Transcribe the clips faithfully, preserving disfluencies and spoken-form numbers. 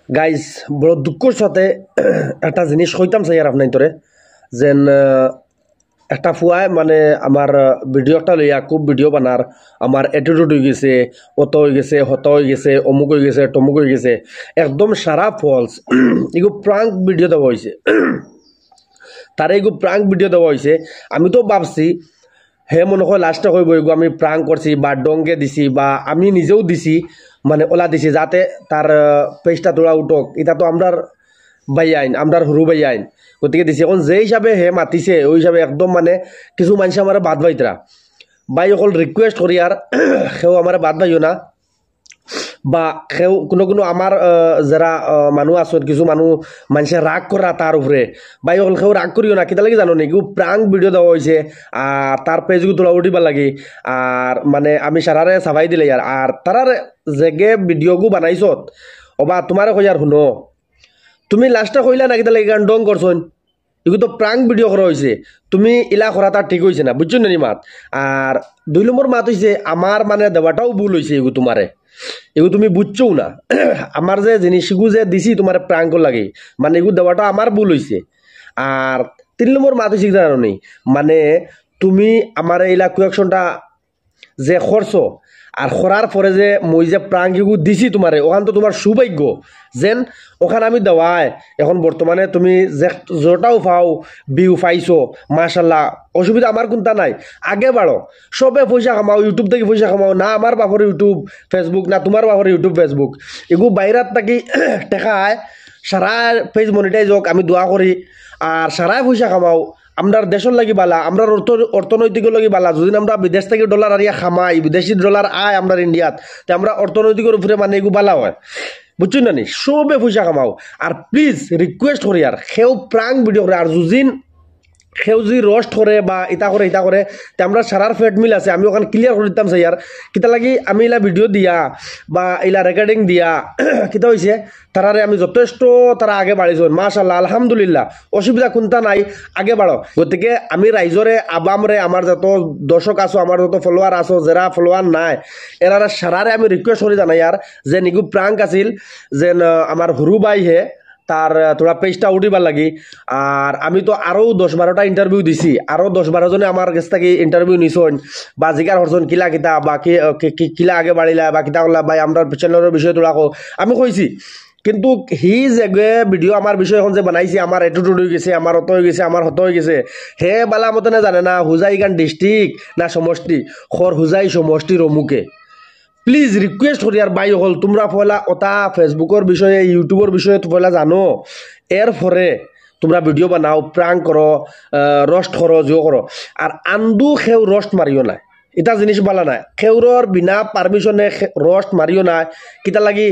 গাইস, বড় দুঃখর সাথে একটা জিনিস কইতাম চাইয়ার আপনাইন্তরে, যেন আহ, একটা ফুয়ায় মানে আমার ভিডিও একটা লইয়া খুব ভিডিও বানার, আমার অ্যাটিটিউড অই গেছে, অত অই গেছে, হত অই গেছে, অমুক অই গেছে, তমুক অই গেছে, একদম সারা ফলস। এগু প্রাঙ্ক ভিডিও দেওয়া অইছে, তারে এগু প্রাঙ্ক ভিডিও দেওয়া অইছে। আমি তো ভাবছি হে মনে কয় লাস্টে কইবো এগু আমি প্রাঙ্ক করছি বা ডঙ্গে দিছি বা আমি নিজেও দিছি, মানে ওলা দিছি যাতে তার পেজটা তোলা উঠক। ইটা তো আমরার ভাইয়াইন, আমরার হুরু ভাইয়াইন, গতিকে দিছি। এখন যে হিসাবে হে মাতিছে ওই হিসাবে একদম মানে কিছু মানুষ আমারে বাদ পাইতরা। ভাই অকল রিকোয়েস্ট করিয়ার কেউ আমারে বাদ পাইও না, বা কেউ কোনো কোনো আমার আহ, যারা আহ, মানুষ আছইন, কিছু মানুষ, মানষে রাগ করা তার উপরে, ভাই অকল কেউ রাগ করিও না। কিতা লাগি জানো নি, এগু প্রাঙ্ক ভিডিও দেওয়া অইছে, আর তার পেজগু তোলা উঠিবার লাগি। আর মানে আমি সারারে সাফাই দিলে আর আর তারার যেগে ভিডিওগু বানাইছত, ওবা তোমারে কইয়ার হুনো, তুমি লাস্টে কইলা না কিতা লাগি, কারণ ডং করছইন। এগু তো প্রাঙ্ক ভিডিও করা অইছে, তুমি ইলা করা তার ঠিক অইছে না, বুঝছো না নি মাত? আর দুই নম্বর মাত অইছে আমার মানে দেওয়াটাও ভুল অইছে এগু তোমারে, এগু তুমি বুঝছো না। আমার যে জিনিসগু যে দিছি তোমারে প্রাঙ্কর লাগি, মানে এগু দেওয়াটা আমার ভুল অইছে। আর তিন নম্বর মাত অইছে কি জানো নি, মানে তুমি আমারে ইলা কুয়েকশনটা যে করছো, আর করার পরে যে মই যে প্রাঙ্ক এগু দিছি তোমারে, ওখান তো তোমার সৌভাগ্য। যেন ওখান আমি দেওয়ায়, এখন বর্তমানে তুমি যে যটাও পাও, ভিউ পাইছো, মাশাল্লাহ, অসুবিধা আমার কুনতা নাই। আগে বাড়ো, সবে পয়সা কামাও, ইউটিউব থাকি পয়সা কামাও, না আমার বাপর ইউটিউব ফেসবুক, না তোমার বাপর ইউটিউব ফেসবুক, এগু বাইরাত থাকি টেকা আয়, সারা পেজ মনিটাইজ হোক, আমি দোয়া করি। আর সারায় পয়সা কামাও, আমরার দেশর লাগি বালা, আমরার অর্থ-, অর্থনৈতিকর লাগি বালা। যদি আমরা বিদেশ থাকি ডলার আনিয়া কামাই, বিদেশি ডলার আয় আমরার ইন্ডিয়াত, তে আমরা অর্থনৈতিকর উপরে মানে এগু বালা হয়, বুঝছো না নি? সবে পয়সা কামাও। আর প্লিজ রিকোয়েস্ট করি, আর কেউ প্রাঙ্ক ভিডিও করে, আর যুদিন কেউ যদি রোস্ট করে বা ইতা করে, ইতা করে, তে আমরা সারার ফেট মিল আছে, আমি ওখান ক্লিয়ার করি দিতাম চাইয়ার। কিতা লাগি আমি ইলা ভিডিও দিয়া বা ইলা রেকর্ডিং দিয়া কিতা অইছে, তারারে আমি যথেষ্ট, তারা আগে বাড়িছইন, মাশাল্লাহ, আলহামদুলিল্লাহ, অসুবিধা কুনতা নাই, আগে বাড়ো। গতিকে আমি রাইজরে, আবামরে, আমার যত দর্শক আছো, আমার যত ফলোয়ার আছো, যারা ফলোয়ার নাই, এরারে সারারে আমি রিকোয়েস্ট করি জানাইয়ার, যেন এগু প্রাঙ্ক আছিল, যেন আহ, আমার হুরু ভাই হে, তার আহ, থোড়া পেজটা উঠিবার লাগি। আর আমি তো আরো দশ বারোটা ইন্টারভিউ দিছি, আরো দশ বারো জনে আমার গেছ থাকি ইন্টারভিউ নিছইন বা জিকার করছইন কিলা কিতা বা কি, আহ, কি, কি, কিলা আগে বাড়িলা বা কিতা করলা, ভাই আমরার চ্যানেলর বিষয়ে থোড়া কও। আমি কইছি, কিন্তু হি যেগে ভিডিও আমার বিষয়ে এখন যে বানাইছে, আমার অ্যাটিটিউড অই গেছে, আমার অত অই গেছে, আমার হত অই গেছে, হে বালা মতনে জানে না হুজাই ইখান ডিস্ট্রিক্ট না সমষ্টি, খর হুজাই সমষ্টির অমুকে। প্লিজ রিকোয়েস্ট করি আর ভাই অকল, তোমরা পয়লা ওটা ফেসবুকর বিষয়ে, ইউটিউবর বিষয়ে তো পয়লা জানো, এরপরে তোমরা ভিডিও বানাও, প্রাঙ্ক করো, রোস্ট করো, জিও করো। আর আন্দু কেউ রোস্ট মারিও না, ইটা জিনিস বালা না। কেউরর বিনা পারমিশনে রোস্ট মারিও না। কিতা লাগি,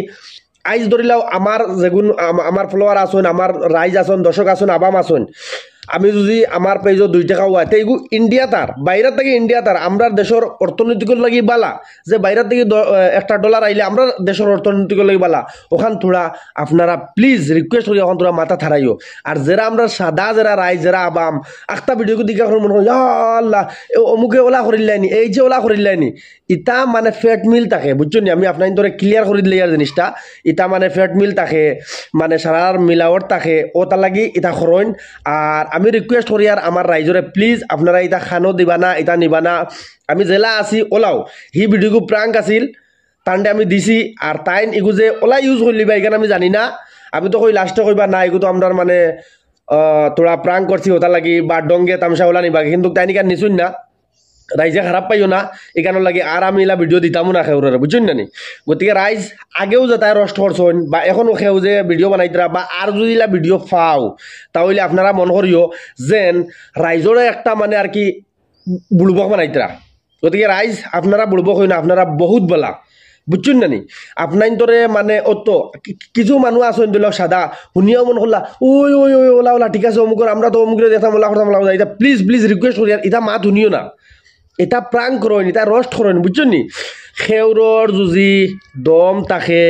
আইজ ধরিলাও আমার যেগুন আম-, আমার ফলোয়ার আছইন, আমার রাইজ আছইন, দর্শক আছইন, আবাম আছইন, আমি যদি আমার পেজও দুই টেকা হয়, তে এগু ইন্ডিয়া তার, বাইরে থাকি ইন্ডিয়া তার, আমরার দেশর অর্থনৈতিকর লাগি বালা, যে বাইরে থাকি দ-, আহ, একটা ডলার আইলে আমরার দেশর অর্থনৈতিকর লাগি বালা, ওখান থোড়া আপনারা প্লিজ রিকোয়েস্ট করি, ওখান থোড়া মাথা থারাইও। আর যারা আমরা সাদা, যারা রাইজ, যারা আবাম, আখতা ভিডিও দিকে এখন মনে হয়, "ইয়া আল্লাহ, এ অমুকে ওলা করিল্লাইনি, এই যে ওলা করিল্লাইনি", ইতা মানে ফেট মিল থাকে, বুঝছো নি? আমি আপনাইন্তরে ক্লিয়ার করি দিলে ইয়ার জিনিসটা, ইতা মানে ফেট মিল থাকে, মানে সারার মিলাওয়ার থাকে, ওটা লাগি ইতা করইন। আর আমি রিকোয়েস্ট করি আর আমার রাইজরে, প্লিজ আপনারা ইতা খানো দিবা না, ইতা নিবা না। আমি যেলা আছি ওলাও, হি ভিডিওগু প্রাঙ্ক আছিল, তানরে আমি দিছি, আর তাইন ইগু যে ওলা ইউজ করলিবা, ইখান আমি জানি না। আমি তো কই লাস্টে কইবা না, ইগু তো আমরার মানে আহ, থোড়া প্রাঙ্ক করছি ওটা লাগি বা ডঙ্গে তামশা ওলা নিবা, কিন্তু তাইন ইখান নিছইন না। রাইজে খারাপ পাইও না, ইখানর লাগি আর আমি ইলা ভিডিও দিতামও না কেউরে, বুঝছইন না নি? গতিকে রাইজ আগেও যেতায় রোস্ট করছইন বা এখনো কেউ যে ভিডিও বানাইতরা বা আর যদি ইলা ভিডিও পাও, তাহলে আপনারা মন করিও যেন রাইজরে একটা মানে আর কি বুড়বক বানাইতরা। গতিকে রাইজ আপনারা বুড়বক অইন না, আপনারা বহুত বালা, বুঝছইন না নি? আপনাইন্তরে মানে অত কি-, কিছু মানুষ আছইন দিল সাদা, হুনিয়াও মন করলা, "ওই, ওই, ওই, ওলা, ওলা, ঠিক আছে, অমুকর, আমরা তো অমুকরে দেখতাম, ওলা করতাম, ওলা করতাম।" ইটা প্লিজ, প্লিজ রিকোয়েস্ট করি, আর ইটা মাত হুনিও না। ইটা প্রাঙ্ক করইন, ইটা রোস্ট করইন, বুঝছইন নি? কেউরর যদি দম থাকে,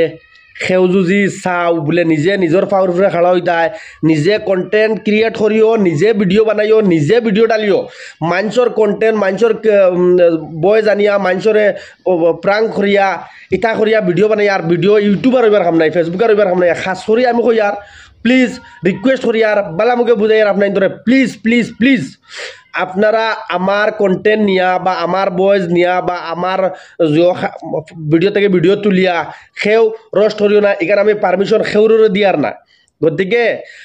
কেউ যদি চাও বুলে নিজে নিজর পাওর উপরে খাড়া অইতায়, নিজে content create করিও, নিজে video বানাইও, নিজে video ডালিও, মানষর content, মানষর বয়স জানিয়া, মানষরে prank করিয়া, ইতা করিয়া video বানাইয়ার, video YouTuber অইবার কাম নাই, Facebooker অইবার কাম নাই। খাছ করি আমি কইয়ার, please request করিয়ার, বালা মুখে বুঝাইয়ার আপনাইনতরে, please, please, please, আপনারা আমার content নিয়া বা আমার বয়স নিয়া বা আমার video থাকি video তুলিয়া কেউ roast করিও না, ইখান আমি permission কেউররে দিয়ার না। গতিকে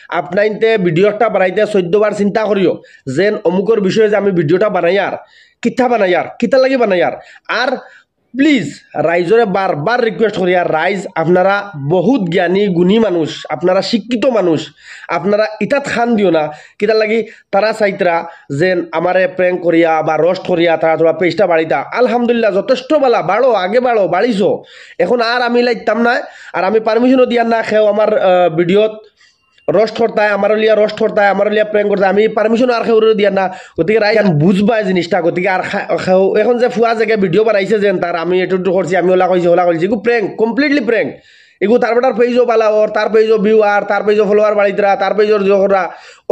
আপনাইনতে video একটা বানাইতে চৌদ্দ বার চিন্তা করিও, যেন অমুকর বিষয়ে যে আমি video টা বানাইয়ার, কিতা বানাইয়ার, কিতা লাগি বানাইয়ার। আর please রাইজরে বারবার request করিয়ার, রাইজ আপনারা বহুত জ্ঞানী গুণী মানুষ, আপনারা শিক্ষিত মানুষ, আপনারা ইতাত কান দিও না। কিতার লাগি? তারা চাইতরা যেন আমারে prank করিয়া বা roast করিয়া তারা থুড়া page টা বাড়িতা। আলহামদুলিল্লাহ, যথেষ্ট বালা, বাড়ো, আগে বাড়ো, বাড়িছো। এখন আর আমি লাগতাম না। আর আমি permission ও দিয়ার না কেউ আমার video ত roast করতায়, আমার লিয়া roast করতায়, আমার লিয়া prank করতায়, আমি permission আর কেউরে দিয়ার না। গতিকে রাইজ বুঝবায় জিনিসটা। গতিকে আর খা-, কেউ এখন যে ফুয়া জাগে video বানাইছে যেন তার, আমি এটু এটু করছি, আমি ওলা কইছি, ওলা কইছি, এগু prank, completely prank। এগু তার বেটার page ও বালা অর, তার page ও viewer, তার page ও follower বাড়িতরা, তার page ও জোহরা,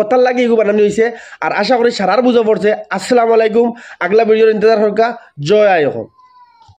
ওতার লাগি এগু বানানি অইছে। আর আশা করি সারার বুঝা পড়ছে। আসসালামু আলাইকুম, আগলা video র ইন্তজার করউক্কা। জয় আই অসম।